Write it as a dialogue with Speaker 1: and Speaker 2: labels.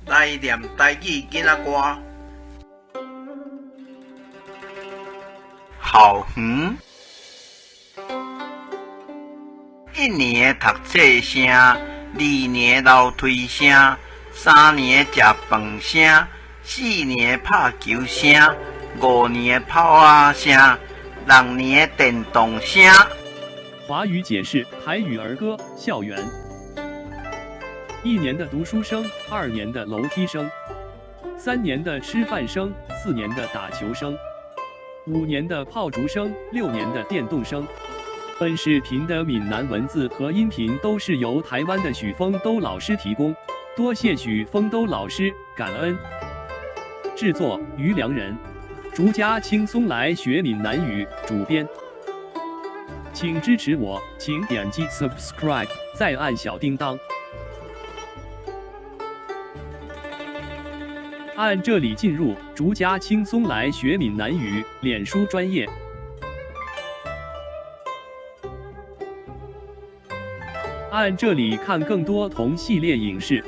Speaker 1: 來念台語囡仔歌。校園，一年讀冊聲，二年樓梯聲，三年食飯聲，四年拍球聲，五年炮仔聲，六年電動聲。
Speaker 2: 華語解釋台語兒歌校園。一年的讀書聲，二年的樓梯聲，三年的吃飯聲，四年的打球聲，五年的炮竹聲，六年的電動聲。本視頻的閩南文字和音頻都是由台灣的許峰都老師提供，多謝許峰都老師，感恩。製作於良人，逐家輕鬆來學閩南語，主編。請支持我，請點擊 subscribe，再按小叮噹。按這裡進入逐家輕鬆來學閩南語臉書專頁。按這裡看更多同系列影視。